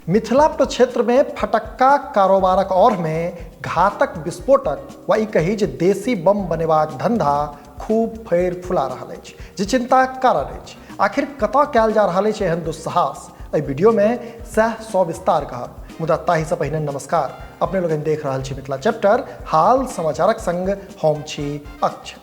मिथिला प्रक्षेत्रमे फटक्का कारोबारक औरमे घातक विस्फोटक वा ई कही जे देसी बम बनेबाक धंधा खूब फैर फुला रहल अछि, जे चिंताक कारण अछि। आखिर कतऽ कयल जा रहल अछि एहन दुस्साहस? एहि वीडियोमे सएह सविस्तार कहब, मुदा ताहिसँ पहिने नमस्कार। अपने लोकनि देख रहल छी मिथिला चैप्टर हाल समाचारक संग हम छी अक्षय।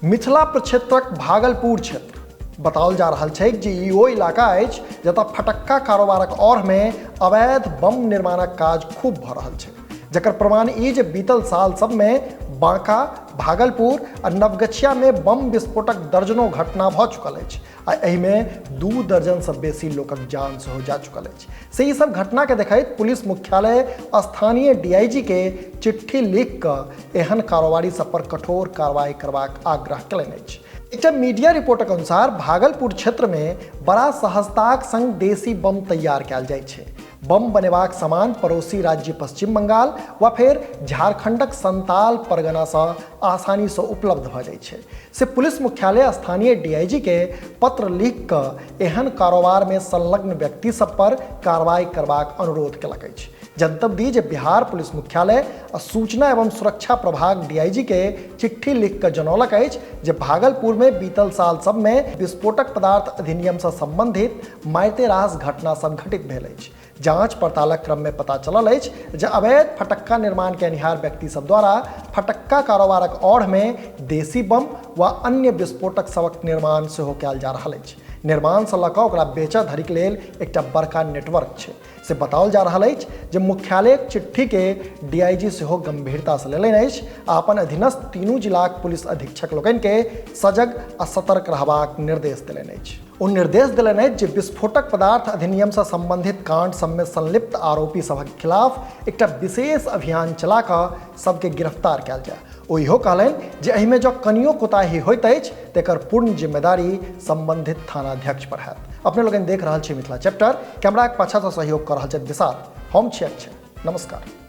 मिथिला प्रक्षेत्रक भागलपुर क्षेत्र बताओल जा रहल छै जे ई ओ इलाका अछि जतऽ फटक्का कारोबारक औरमे अवैध बम निर्माणक काज खूब भऽ रहल छै, जकर प्रमाण ई जे बीतल साल सबमे बांका, भागलपुर आ नवगछियामे बम विस्फोटक दर्जनों घटना भऽ चुकल अछि आ एहिमे 2 दर्जनसँ बेसी लोकक जान सेहो जा चुकल अछि। से ई सब घटनाके देखैत पुलिस मुख्यालय स्थानीय डीआईजी के चिट्ठी लिख कऽ एहन कारोबारी सब पर कठोर कार्रवाई करबाक आग्रह केलनि अछि। एकटा मीडिया रिपोर्टक अनुसार भागलपुर क्षेत्रमे बड़ा सहजताक संग देसी बम तैयार कयल जाइत छै। बम बनेबाक सामान पड़ोसी राज्य पश्चिम बंगाल वा फेर झारखंडक संताल परगनासँ आसानीसँ उपलब्ध भऽ जाइत छै। से पुलिस मुख्यालय स्थानीय डीआईजी के पत्र लिख कऽ एहन कारोबारमे संलग्न व्यक्ति सब पर कार्रवाई करबाक अनुरोध केलक अछि। जनतब दी जे बिहार पुलिस मुख्यालय आ सूचना एवं सुरक्षा प्रभाग डीआईजी के चिट्ठी लिख कऽ जनौलक अछि जे भागलपुरमे बीतल साल सबमे विस्फोटक पदार्थ अधिनियमसँ संबंधित मारिते रास घटना सब घटित भेल अछि। जांच पड़तालक क्रम में पता चलल अछि जे अवैध फटक्का निर्माण कयनिहार व्यक्ति सब द्वारा फटक्का कारोबारक औढ़ में देसी बम वा अन्य विस्फोटक सबक निर्माण सेहो कयल जा रहल अछि। निर्माण सँ लऽ कऽ ओकरा बेचऽ धरिक लेल एकटा बड़का नेटवर्क छै। से बताओल जा रहल अछि जे मुख्यालयक चिट्ठी के डीआईजी सेहो गंभीरता सँ लेलनि अछि आ अपन अधीनस्थ तीनू जिलाक पुलिस अधीक्षक लोकनि के सजग आ सतर्क रहबाक निर्देश देलनि अछि। ओ निर्देश देलनि अछि जे विस्फोटक पदार्थ अधिनियमसँ संबंधित कांड सबमे संलिप्त आरोपी सभक खिलाफ एकटा विशेष अभियान चला कऽ सबके गिरफ्तार कयल जाय। ओ इहो कहलनि जे एहिमे जँ कनियो कोताही होइत अछि तऽ एकर पूर्ण जिम्मेदारी संबंधित थानाध्यक्ष पर हैत। अपने लोकनि देख रहल छी मिथिला चैप्टर, कैमराक पाछासँ सहयोग कऽ रहल छथि विशाल, हम छी अक्षय, नमस्कार।